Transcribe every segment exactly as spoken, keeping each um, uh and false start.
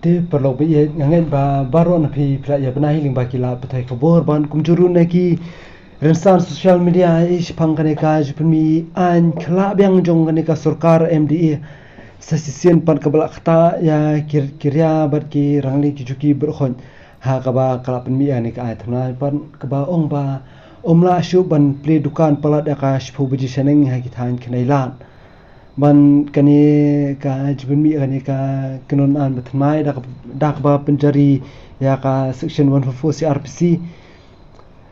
Te paralok ba ïeit, nga ngeit ba baroh na phi phi la ïa bna hi lyngba ki lad pathai khubor, ban kumjuh ruh na ki rynsan social media, i shaphang kane ka jingpynmih aiñ khyllah biang jong kane ka sorkar M D A. Sa shisien pat kaba la ktah ïa ki, ki ria bad ki rangli ki juki baroh khoit, ha kaba ka la pynmih ïa kane ka aiñ thymmai pat kaba ong ba ym lah shuh ban plie dukan palat ïa ka shiphew baje shaneng ha ki thaiñ khyndai lad. Ban kane ka jingpynmih kane ka kynhun aiñ ba thymmai da ka, da kaba pynjari ïa ka section one four four C R P C.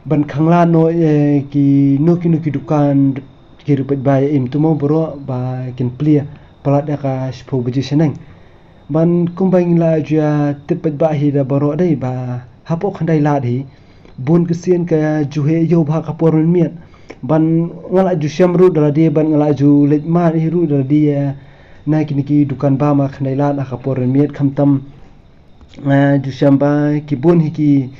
Ban khanglad noh, eh, kino kino ki dukan, ki ruh paidbah ïa im tu mo baroh ba kin plie palat ïa ka shiphew baje shaneng. Ban kumba ngi la ju ïa tip paidbah hi da baroh dei ba hapoh khyndai lad hi bun ki sien ka ju heh ïew bha ka por mynmiet. Ban nga la ju shem ruh da lade, ban nga la ju leit mad hi ruh da lade, eh, na kine ki dukan bam ha khyndai lad ha ka por mynmiet, khamtam, eh, ju shem ba ki bun hi ki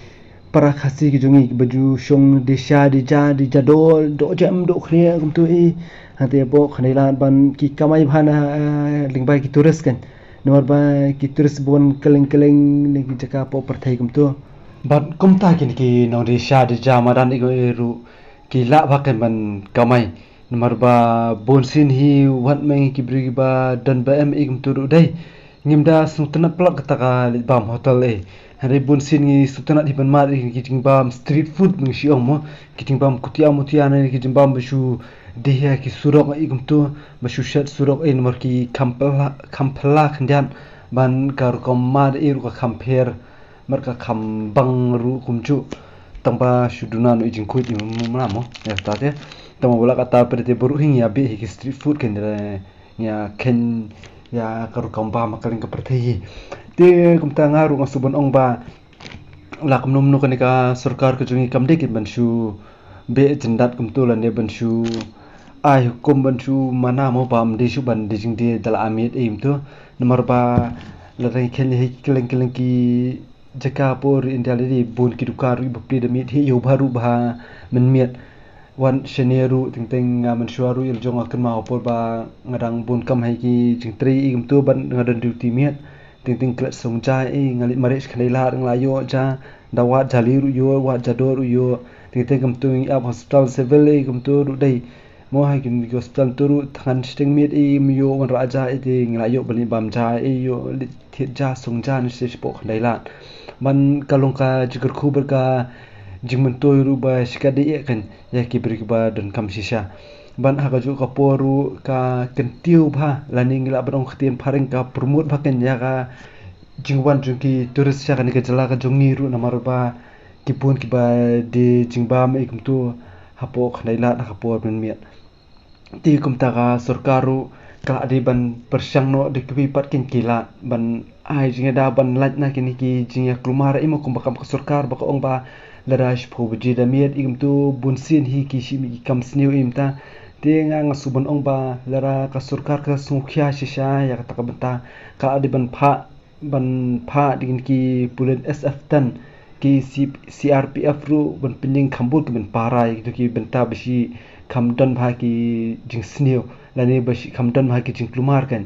para Khasi ki jong ngi ba ju shong die sha die ja die ja doh, doh jem doh khlieh kumtu i. Hangta hapoh khyndai lad ban ki kamai bha na, eh, lyngba ki tourist kan. Namar ba ki tourist bun kylleng kylleng na ki jaka hapoh pyrthei kumtu. Bad kumta kine ki nong die sha die ja madan i ruh ki lah bha kan ban kamai. Namar ba bun sien hi wat meng ki briew kiba don ba em i kumtu ruh dei. Ngim da sngewtynnat palat kata ka leit bam hotel eh. Hynrei bun sien ngi sngewtynnat hi ban mad i ki jingbam street food, meng shi ong mo. Ki jingbam kutia mutia ne ki jingbam ba shu dih ïa ki surok i kumtu, ba shu shet surok eh, namar ki kham phylla, kham phylla khyndiat. Ban ka rukom mad i ruh ka kham pher, mar ka kham bang ruh kumjuh. Tang ba shu duna noh i jingkhuid i mumla mo. Ïa kata te. Tang ba la kata pyrthei baroh hi ngi ïa beh hi ki street food kan de ngi ïa khein ïa ka rukom bam ha ka lyngkar pyrthei hi. Te kumta nga ruh nga shu ban ong ba la kumno kumno kane ka sorkar ka jong ngi kam dei kin ban shu beh jyndat kumtu lane ban shu ai hukum ban shu mana mo ba ym dei shuh ban die jingdie da la miet ei kumtu. Namar ba la dang khein hi kylleng kylleng ki jaka hapoh ri India lade bun ki dukan ruh ba plie da miet hi ïew bha ruh bha mynmiet. Wan shane ruh teng teng nga mynshuwa ruh ïa la jong nga kynmaw ha por ba nga dang bun kam ha ki jingtrei i kumtu ban nga don duty miet. Teng teng klet song ja i nga leit mareh khyndai lad nga la ïoh ja, da wad ja lieh ruh ïoh, wad ja doh ruh ïoh. Teng teng kumtu ngi ap hospital civil i kumtu ruh dei. Mo ha ki hospital tu ruh thngan shiteng miet i ym ïoh wanrah ja i te ngi la ïoh ban leit bam ja i ïoh leit thied ja song ja ne shi shapoh khyndai lad. Ban ka long ka jingkyrkhu bad ka jingmyntoi ruh ba shikatdei eh kan ïa ki briew kiba donkam shisha. Ban ha kajuh ka por ruh ka kyntiew bha lane ngi lah ban ong ktien phareng ka promote bha kan ïa ka jingwan jong ki tourist sha kane ka jylla ka jong ngi ruh namar ba ki bun kiba die jingbam i kumtu hapoh khyndai lad ha ka por mynmiet. Te kumta ka sorkar ruh ka la dei ban pyrshang noh da kiwei pat kein ki lad ban ai jingïada ban lait na kine ki jingïakulmar i mo kumba kam ka sorkar ba ka ong ba lada shiphew baje da miet i kumtu bun sien hi ki shim ïa ki kam sniew i mynta. Te nga nga shu ban ong ba lada ka sorkar ka sngewkhia shisha ïa kata ka bynta ka la dei ban phah ban phah da kine ki pulit S F ten ki C-, C R P F ruh ban pynïeng kham bun ki ban para ïa kito ki bynta ba shi kham don bha ki jingsniew lane ba shi kham don bha ki jingkulmar kan.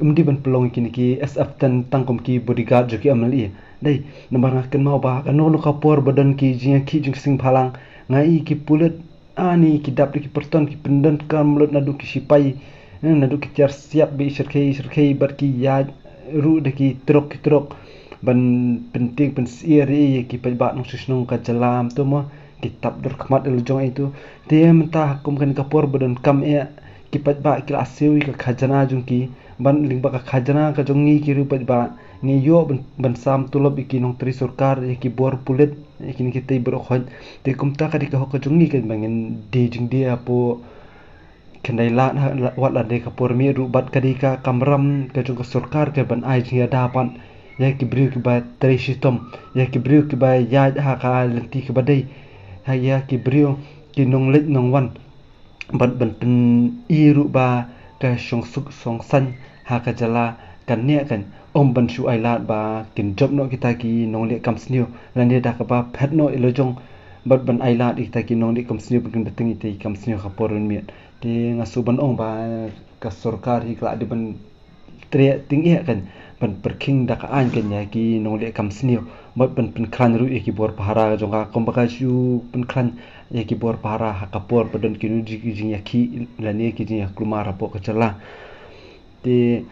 Ym dei ban pynlong ïa kine ki S F ten tang kum ki bodyguard jong ki M L A. Dei namar nga kynmaw ba kano kano ka por ba don ki jingïakhih jingseng bhalang nga i ki pulit ani ki dap da ki pyrton ki pyndonkam lut naduh ki sipai, eh, naduh ki tiar siap ba i shyrkhei shyrkhei bad ki ïaid ruh da ki trok ki trok ban pyntieng pynsyier ïa ki paidbah nongshong shnong ka jylla mynta mo ki tap dur khmat ïa la jong i tu. Te mynta ha kum kane ka por ba donkam eh ki paidbah ki la siew ïa ka khajana jong ki ban lyngba ka khajana ka jong ngi ki riew paidbah ngi ïoh ban, ban sam tulop ïa ki nongtrei sorkar ïa ki bor pulit ïa kine kitei baroh khoit. Te kumta ka dei ka hok ka jong ngi kan ba ngin die jingdie hapoh khyndai lad ha, la, wat la dei ka por miet ruh bad ka dei ka kamram ka jong ka sorkar ka ban ai jingïada pat ïa ki briew kiba trei shitom, ïa ki briew kiba ïaid ha ka lynti kaba dei, ha ïa ki briew ki nongleit nongwan. Ban, ban pyni ruh ba ka shongsuk shongsaiñ ha ka jylla kan neh kan ym ban shu ai lad ba kin jop noh kita ki nongleh kam sniew lane da kaba phet noh ïa la jong bad ban ai lad ïa kita ki nongleh kam sniew ba kin bteng ïa kita ki kam sniew ha ka por mynmiet. Te nga shu ban ong ba ka sorkar hi ka la dei ban treh tyngeh kan, ban pyrkhing da ka aiñ kan ïa ki nongleh kam sniew, bad ban pynkhlaiñ ruh ïa ki bor pahara ka jong ka, kumba ka shu pynkhlaiñ ïa ki bor pahara ha ka por ba don kino ki jingïakhih lane ki jingïakulmar hapoh ka jylla. Te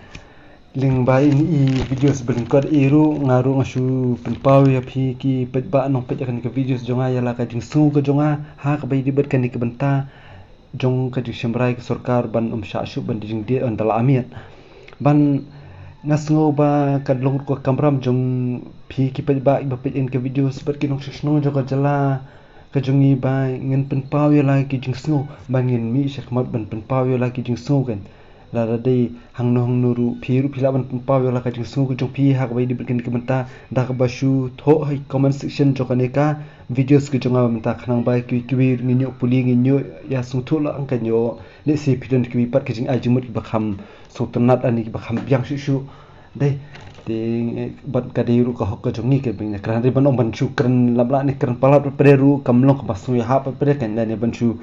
lyngba ine i videos ba lyngkot ïa ruh, nga ruh nga shu pynpaw ïa phi ki paidbah nongpeit ïa kane ka videos jong nga ïa la ka jingsngew ka jong nga ha kaba ïadei bad kane ka bynta jong ka jingshim rai ka sorkar ban ym shah shuh ban die jingdie ynda la miet. Ban, nga sngew ba ka long ka kamram jong phi ki paidbah ba peit ïa ka video, bad ki nongshong shnong jong ka jylla ka jong ngi, ba ngin pynpaw ïa la ki jingsngew, ba ngin mih shakhmat ban pynpaw ïa la ki jingsngew kan. Lada dei hangno hangno ruh, phi ruh phi lah ban pynpaw ïa la ka jingsngew ka jong phi ha kaba ïadei bad kane ka bynta da kaba shu thoh ha i comment section jong kane ka videos ka jong nga mynta, khnang ba kiwei kiwei ngin ïoh pule, ngin ïoh ïa sngewthuh lah, kan ïoh lehse phi don kiwei pat ki jingai jingmut kiba kham sngewtynnat lane kiba kham biang shuh shuh. Dei, te bad ka dei ruh ka hok ka jong ngi ka ban ïakren, hynrei ban ong ban shu kren lap lah ne kren palat pat pat ruh kam long kaba sngewbha pat pat kan, lane ban shu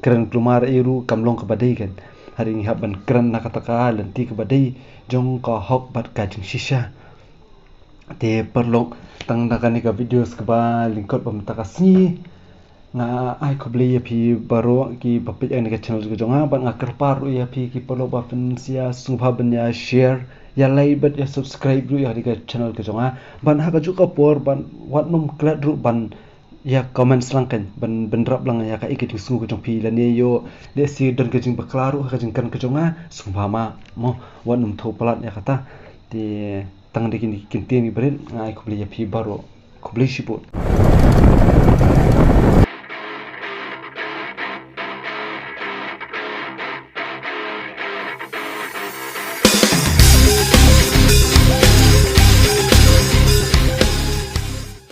kren kulmar ïa ruh kam long kaba dei kan. Hynrei ngi hap ban kren na kata ka lynti kaba dei jong ka hok bad ka jingshisha. Te paralok, tang da kane ka videos kaba lyngkot ba mynta ka sngi, nga ai khublei ïa phi baroh kiba peit ïa kane ka channel ka jong nga, bad nga kyrpad ruh ïa phi ki paralok ba phin sa sngewbha ban ïa share, ïa like bad ïa subscribe ruh ïa kane ka channel ka jong nga. Bad ha kajuh ka por ban wat nym klet ruh ban ïa comment lang kan, ban bynrap lang ïa kaei ka jingsngew ka jong phi, lane ïoh lehse don ka jingbakla ruh ha ka jingkren ka jong nga, sngewbha ma, mo, wat nym thew palat ïa kata. Te tang da kine ki kyntien kiba rit, nga ai khublei ïa phi baroh. Khublei shibun.